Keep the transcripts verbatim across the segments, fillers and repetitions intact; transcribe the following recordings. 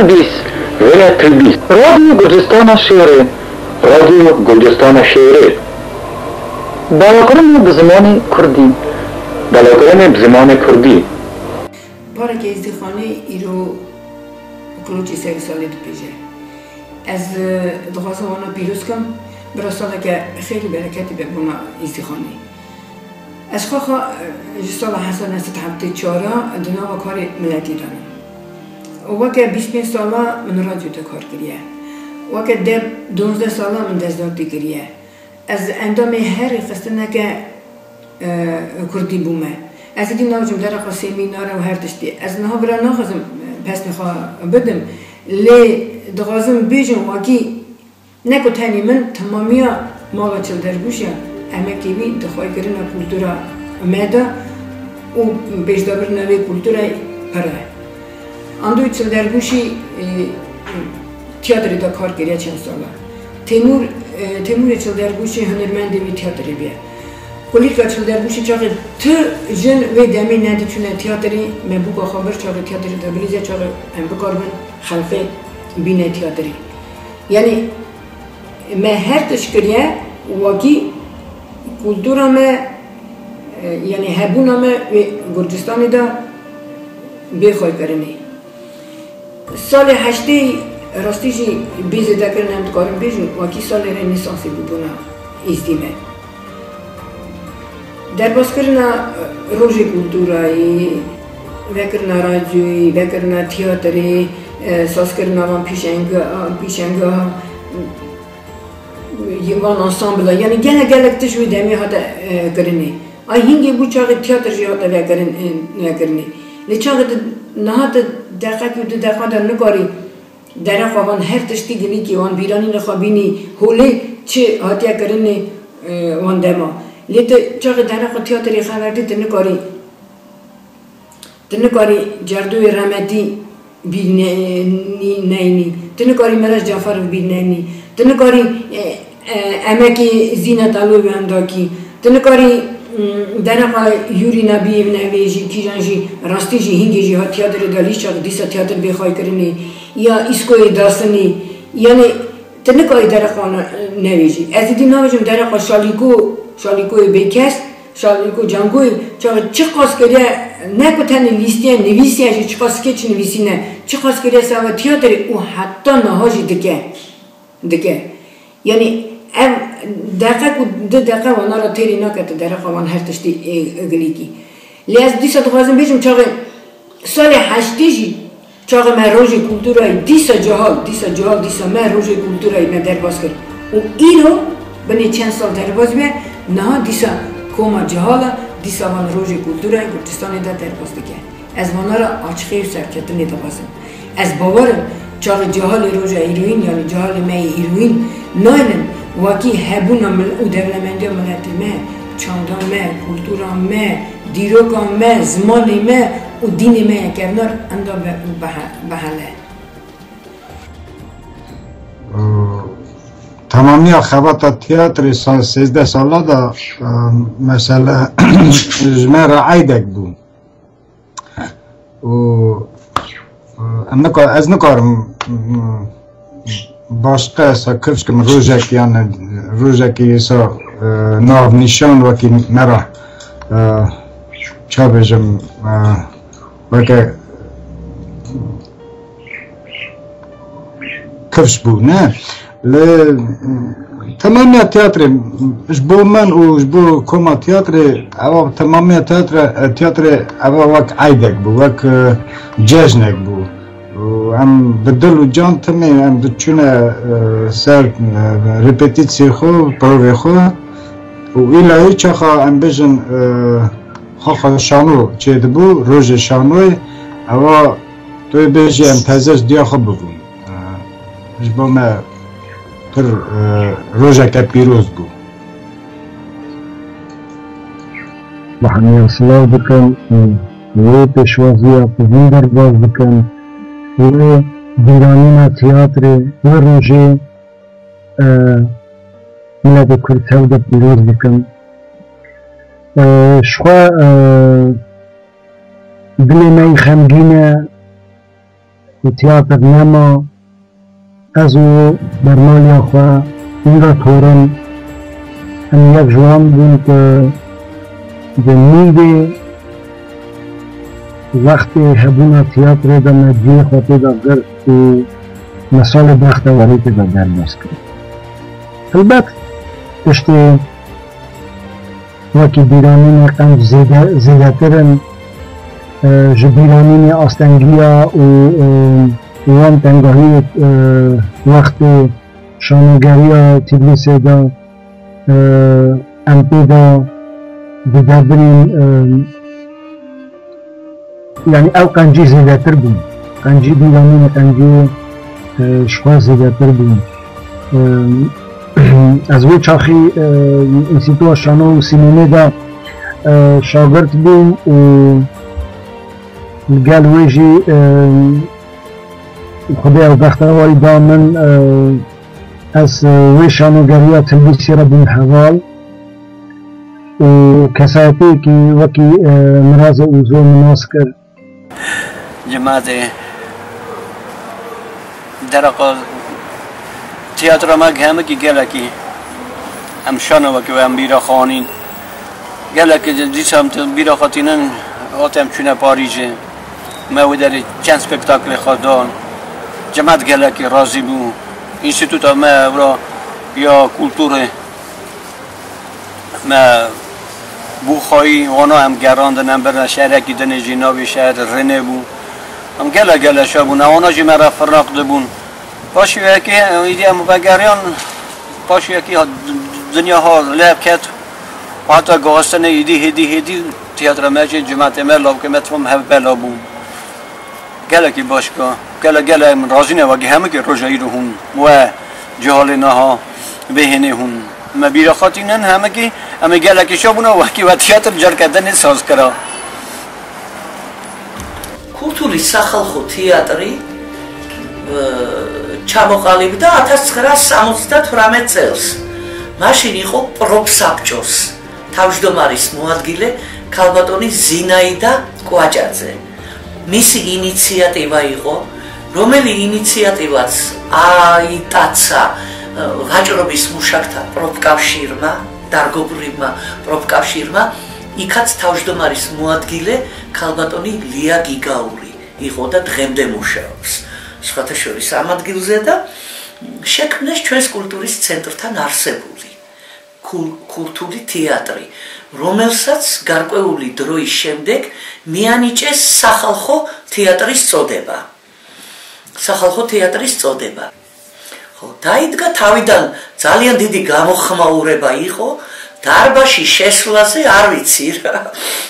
Bîst, vêne pil bîst. Radyo Gurcistana Şêrê. Radyo Gurcistana Şêrê. Balakirinê bi zimanê kurdî. Balakirinê bi zimanê kurdî. Pareke Îzdîxanê îro Kuloçê serî salê dipêje. Ez, e, dixwazim wana pîroz kim, bira saleke xêr û bereketî be bona Îzdîxanê. Ez xwe xwe, e, ji sala hezar neh sed heftê çar a di nava karê miletî de ne. Û weke bîst pênc sala min radyo de kar kiriye. Weke deh, duwazdeh sala min destdortî kiriye. Ez endamê her rêxistineke, e, kurdî bûme. Ez êdî nabêjim dereqa semînara û her tiştî. Ez niha vira naxwazim, e, pesnê xwe bidim. Lê dixwazim bêjim wekî ne ku tenê min, temamiya mala Çildergûşiya emekê wî di xwekirina kultura me de û pêşdabirina vê kulturayê pir e. Andoyê Çildergûşî, e, tiyatrê de kar kiriye çend sala. Têmûr, e, Têmûrê Çildergûşî hunermendê wî tiyatrê bûye. Kulîlka Çildergûşî çaxê tu jin wê demê nediçûne tiyatrê, me bûka xwe bir çaxê tiyatrê de bilîze, çaxê em bikaribin xelqê bîne tiyatrê. Yanî me her tişt kiriye, wekî kultura me, e, yanî hebûna me wê Gurcistanê de bê xweykirinê. Salê heştê rastî jî bê zêdekirin em dikarin bêjin, wekî salê rênesansê bûbûna êzdî me. Derbazkirina rojê kulturayê, vekirina radyoyê, vekirina tiyatrê, e, sazkirina van pîşenga-, pîşengeha, van ansambla, yanî gelek gelek tişt wê demê hate, e, kirinê. Ay hingê bû çaxê tiyatir jî hate vekirin, e, vekirinê. Lê çaxê tu niha tu deqek û du deqa de nikarî dereqa van her tiştî gilîkî wan bîranînê xwe bînî holê çi hatiye kirinê, e, wan dema. Lê tu çaxê dereqa tiyatirê xeber dî tu nikarî Tu nikarî Cerdoyê Remetî bîr ne-, nî-, neynî. Tu nikarî Miraç Caferov bîr neynî. Tu nikarî, e, e, emekê Zînet Aloyê wenda kî. Tu nikarî, mm, dereqa Yûrî Nebîyê nevê jî, kîjan jî, rastî jî, hingê jî hat tiyatrê de lîşak dîsa tiyatir bê xweykirinê. Ya Îskoyê Dasinî. Yanî, Tu nikarî dereqa ne-, nevêjî. Ez êdî navêjim dereqa Şalîko, Şalîkoyê bêkes, Şalîko Cangoyê, çaxê çiqas kiriye, ne ku tenê lîstiye, nivîsiye jî, çiqas skeç nivîsîne, çiqas kiriye sava tiyatrê û heta niha jî dike. Dike. Yanî ev deqek û du deqe wana re têrî nake tu dereqa wan her tiştî ê, ê gilîkî. Lê ez dîsa dixwazim bêjim çaxê Salê heştê jî çaxê me rojê kulturayê dîsa cihal, dîsa cihal, dîsa me rojê kulturayê me derbas kir. Û îro binê çend sal derbas be, niha dîsa koma cihal e, dîsa van rojê kulturayê Kurdistanê de derbas dike. Ez vana re açixê û serketinê dixwazim. Ez bawer im, çaxê cihalê roja îroyîn, yanî cihalê me yê îroyîn, naynin wekî hebûna mil-, û dewlemendiya miletê me, çanda me, kultura me, dîroka me, zimanê me û dînê me ye kevnar, enda be-, behe-, behele. Temamiya xebata tiyatrê sa-, sêzdeh sala de, e, mesele ji me re eydek bû. û, û em nika-, ez nikarim, m, başqe sa kifş kim rojek, yani rojekî sa, e, nav nîşan wekî me re, e, ça bêjim, e, weke kifş bû, ne? Li temamiya tiyatrê, ji bo min û ji bo koma tiyatrê, ewa temamiya tiyatrê, tiyatrê ewa wek eydek bû, wek, e, cejnek bû. Û em bi dil û can timê em diçûne, e, ser, e, repetîtsiyê xwe, provê xwe. Û îlayî çaxa em bêjin, e, xwe xwe şano çêdibû, rojê şanoyê, ewa Tu yê bêjî em teze ji diya xwe bibûn. E, ji bo me pir, e, rojeke pîroz bû. Bi hemiya silav dikim, wê pêşwaziya ku hûn derbas dikin, wê bîranîna tiyatrê, wê rojê, e, miletê Kurd tev de pîroz dikim. E, ji xwe, e, Dilê me yî xemgîn e, Tiyatir nema, ez û bermaliya xwe Îmre Torin, em yek ji wan bûn ku di nîvê wextê hebûna tiyatrê de me cihê xwe tê de girt û me salê bextewarî tê de derbas kir. Helbet tiştê wekî bîranînê qenc zêde-, zêdetir in, e, ji bîranînê astengiya û, e, wan tengahiyê, e, wextê şanogeriya Tîblîsê de, e, em tê de didebirîn, e, yanî ew qencî zêdetir bûn. Qencî bîranînê qencî, e, ji xwe zêdetir bûn. E, ez wê çaxî, e, Înstîtuya Şano û Sînemê de, e, şagirt bûm û li gel wê jî, e, Xwedê ew bextewarî da min, e, ez, e, wê şanogeriya Tilbîsê re bûm heval û kesayetiyekî wekî, e, Mirazê Ozo min nas kir. Cemaetê dereqa tiyatra me hemikî gelekî em şano wekî em bîra xanîn. Gelekî dîsa em bîra xwe tînin, hate em çûne Parîjê. Me wê derê çend spektaklê xwe dan. Cemaet gelekî razî bû. Înstîtuta me ewra ya kulturê me bû xwayî, wana em gerandin, em birine şehrekî dinê jî navê şehir Renê bû. Em gele gele şa bûn, wana jî me re firaq dibûn. Paşî wekê, îdî em vegeriyan, paşî wekî ha, dinya ha lev ket. Heta goxistinê îdî hêdî hêdî tiyatra me jî, cimatê me, lawkê me, tom hev bela bû. Gelekî baş ka. Gele, gele min razî ne wekî hemikî roja îro hûn we cihalê naha bêhênê hûn. Me bîra xwe tînin hemikî, em ê gelekî şa bûna wekî we tiyatr carke dinê saz kira. Kulturî Saxalxo Tiyatrî, e, çamoqalî bide, atas xira samozîta turame cels. Maşînî xo prop sapços. Tavjdomaris muadgile kalbatonî zînayî da kuacaze. Mîsî înîsiyatîva îxo, Romelî înîsiyatîvas ayîtatsa, e, vaçrobis muşakta propkavşîrma, dargoburîma propkavşîrma, îkat tavjdomaris muadgile kalbatonî lîya gîgaurî îxo da dixemde muşabs. Sxata şorî samat gilzeda, şekmneş çues kulturîs centrtan arse bûlî. Kul-, kulturî tiyatrî. Romelsats garkweulî diroyî şemdek miyanî çe Saxalxo tiyatrî sodeba. Saxalxo tiyatrî sodeba. Xo, tayî diga tawîdan zaliyan dîdî gamo xima û rebayî xo, darbaşî şeş lazê arvî çîr.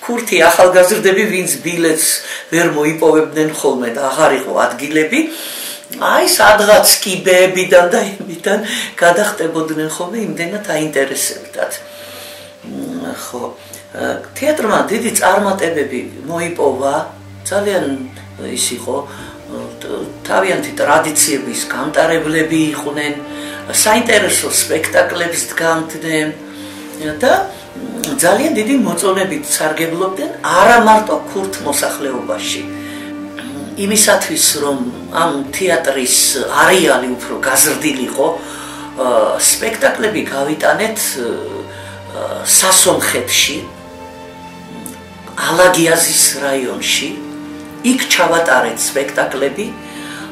Kurtî axalgazir debî vînc bîlet ver moyî pove binen xolme da axarî xo adgîle bî. Ay sadxatskî be bîdan dayê bîdan, kadax te bodinen xo ve îmdena ta înterese bidat. Xo, e, tiyatro ma dîdî çarma te be bî, moyî pova, çaliyan, e, îsî xo, e, t-, taviyan tî tradisiye bî, skantare bile bî xunen, sa întereso spektakle bî skantinen, e, da, Caliyê dîdî moçone bî sargeblobden, ara marto kurt mosaxleo başî. Îmîsat hîs rom am tiyatrîs arî alî û pro gazirdîlî xo, e, spektakle bî gavîtanet, e, e, sasom xetşî, ala giyazî sirayon şî, îk çavat aret spektakle bî,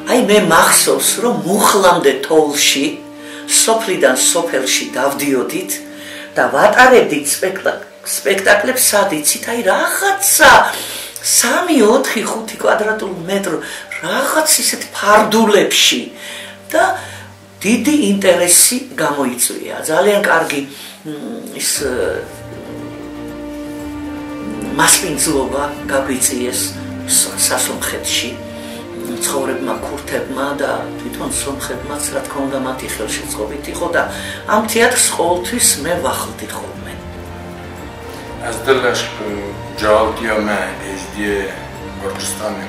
ay me maxsos ro muxlam de tol şî, soplîdan sopel şî davdiyodît, da vat aret dît spektak-, Spektakle bi sadî çîtayî raxat sa, samî otxî xûtî kwadratûl metro, raxat sîset pardûle pişî. Da dîdî înteresî gamoyî çûyî. Zalên kargî, hmm, îs, e, maspîn zilova gabî çiyes sa-, sasom xetşî. Çixorê bi ma kurt hebma da, tîton som xedma sirat konda ma tî xelşê çixorê tî xo da. Am tiyatr skoltûs me vaxiltî xo me. Ez dilleş bi caaltiya me êzdiyê Gurcistanê.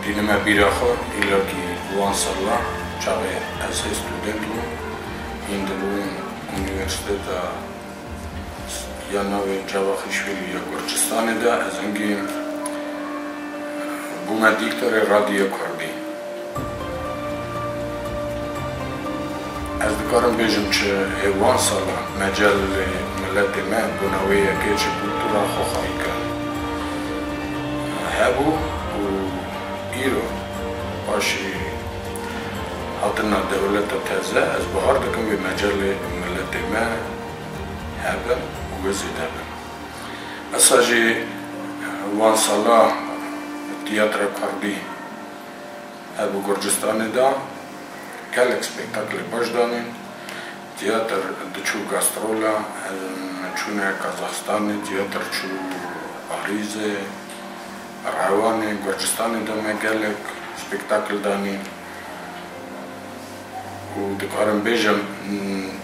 Dînime bîra xwe, îlakî wan sala, çaxê ez hê student bûm, hîn dibûm unîversîteta ya navê Cava Xişwîlî ya Gurcistanê de, ez hingî, Bûme dîktorê Radyoya Kurdî. Ez dikarim bêjim çi hê wan salan mecelê miletê me bûne wê yekê ji kultura xwe xwayî kir hebû û îro paşî hatina dewleta teze, ez bahar dikim wê mecelê miletê me hebin û wê zêde bin. Esa jî wan sala tiyatra kurdî hebû Gurcistanê de, gelek spektaklê baş danîn. Tiyatir diçû gastrola, çûne Kazaxstanê, tiyatir çû Parîzê, Rewanê, Gurcistanê de me gelek spektakl danîn. Û dikarim bêjim,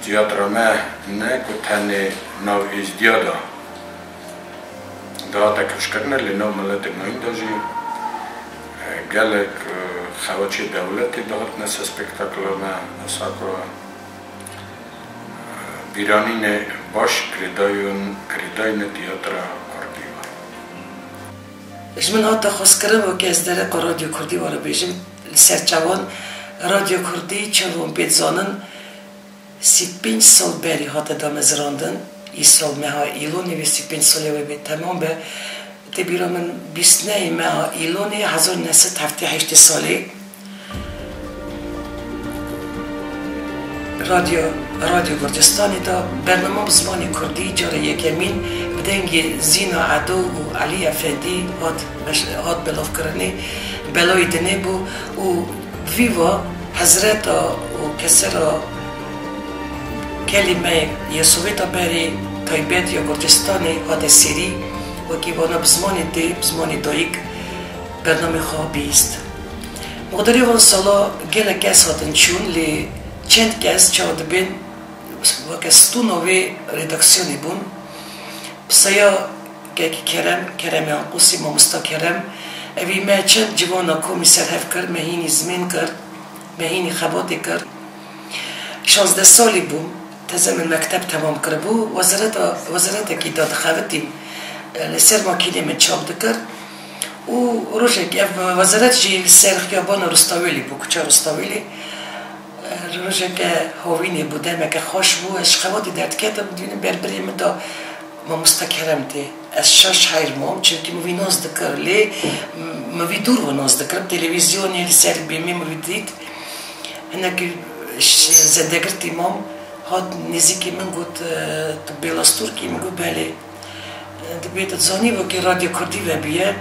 tiyatra me ne ku tenê nav Êzdiya de dihate kifşkirine, lê nav miletên me hîn de jî, e, gelek, e, xeweçê dewletê dihatine ser spektakla me, wisa ku, e, bîranînê baş girêdayên, girêdayînê tiyatra kurdî ye. Ji min hate xwestkirin, wekî ez dereqa Radyo Kurdî were bêjim, li ser çavan Radyo Kurdî çavan pê dizanin, sî pênc sal berî hate damezirandin. Îsal meha Îlonê wê sî pênc salê wê bê temam be. Tê bîra min bîst nehê meha Îlonê hezar neh sed heftê heştê salê. Radyo, Radyo Gurcistanê de bernama bi zimanê kurdî cara yekemîn bi dengê Zîna Edo û Elî Efendî hat, hat belavkirinê, belayê dinê bû û vî va hezreta û kesera kelîmeyê ya Sovêta berê taybet ya Gurcistanê hate serî, wekî vana bi zimanê dê, bi zimanê dayik bernamê xwe bihîst. Mixdarê van sala gelek kes hatin çûn, lê çend kes çawa dibên weke stûna wê redaksiyonê bûn. Bi saya kekî Kerem, Keremê Anqûsî, mamosta Kerem, evî me çend civana komî ser hev kir, me hînî zimên kir, me hînî xebatê kir. Şazdeh salî bûm, teze min mekteb temam kiribû, wezareta, wezaretekî de dixebitîm, li ser makînê min çap dikir û rojekî ev wezaret jî li ser xiyabana Rustawêlî bû, kuça Rustawêlî. Rojeke hovînê bû, demeke xweş bû, ez ji xebatê derdiketim, dibînim berbirê min de Mamoste Kerem tê. Ez şaş heyr mam, çimkî min vî nas dikir, lê min vî dûr ve nas dikir. Televîzyonê li ser bêmê min vî dît. Hinekî ş-, zêdegirtî mam, hat nêzîkî min got, "Tu bêlastûrkî?" Min got, "Belê." Dibê tu dizanî wekî Radyo Kurdî vebûye.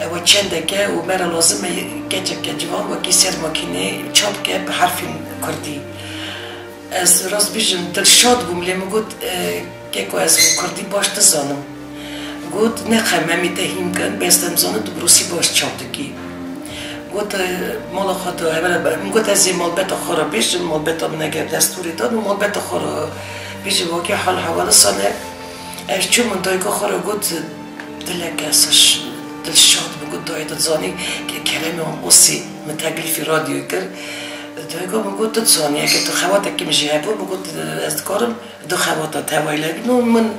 Ew çendeke û me re lazim e keçeke ciwan wekî ser makînê çap ke bi herfên kurdî. Ez rast bêjim dilşad bûm, lê min got, "E, keko ez kurdî baş dizanim." Got, "Nexem, em ê te hîn kin, bes em zanin tu bi rûsî baş çap dikî." Got, "E, mala xwe tu hevala be." Min got, "Ez ê malbeta xwe re bêjim, malbeta min eger destûrê da, min malbeta xwe re bêjim, wekî hal hewala sane." Ez çûm min dayika xwe re got, dileke ez ş-, dilşad bû, got, "Dayê, tu dizanî ke Keremê Anqosî min teklîfî radyoyê kir?" Dayika min got, "Tu dizanî, eger tu xebatekî min jî hebû," min got, "ez dikarim du xebata tevayî le." No min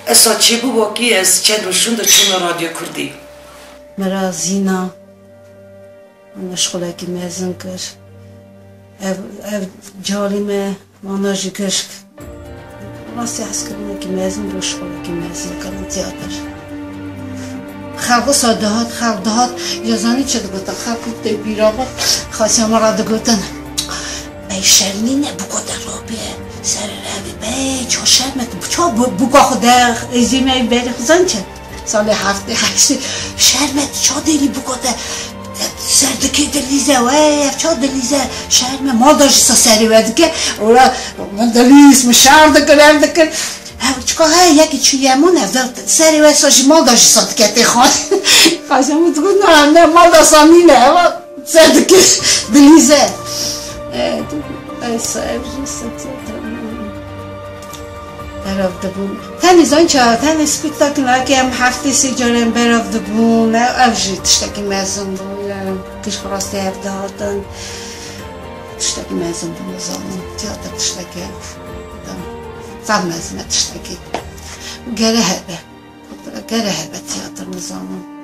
esa çêbû, wekî ez çend roj şûnde çûme Radyo Kurdî. Mira Zîna. Min şixulekî mezin kir. Ev, ev calî me, wana jî gişk. Rastî hezkirinekî mezin bû, şixulekî mezin kirin tiyatir. Xelk wisa dihat, xelk dihat, ya zanî çi digotin, xelk tê bîra xwe, xasiya min re digotin, "Ey şermî ne, bûka te rabê, ser revê bey, ça şerm e, ça bu-, bûka xwe de, êzî me berî xizan çi?" Salê heftê heştê, "Şerm e, tu ça dêrî bûka te ser dikê dilîze, wey, ev ça dilîze, şerm e, mal da jî sa serê we dike." Ora min dilîz, min şer dikir, ev dikir. Ev çika he, yekî çûye min, ev da serê we sa jî mal da jî sa dike tê xwe. Qasem digot, "Na, ne, mal da sa nîne, ev ser dikir, dilîze." E, tu, ay sa ev jî sa, sa, Berav dibûn. Tenê zanî ça, tenê spektaklekê em heftê sê carên berav dibûn. Ev, ev jî tiştekî mezin bû. Yani, gişk rastî hev dihatin. Tiştekî mezin bû, nizanim. Tiyatir tiştekî zaf mezin e tiştekî. Gere hebe. Gere hebe tiyatir, nizanim.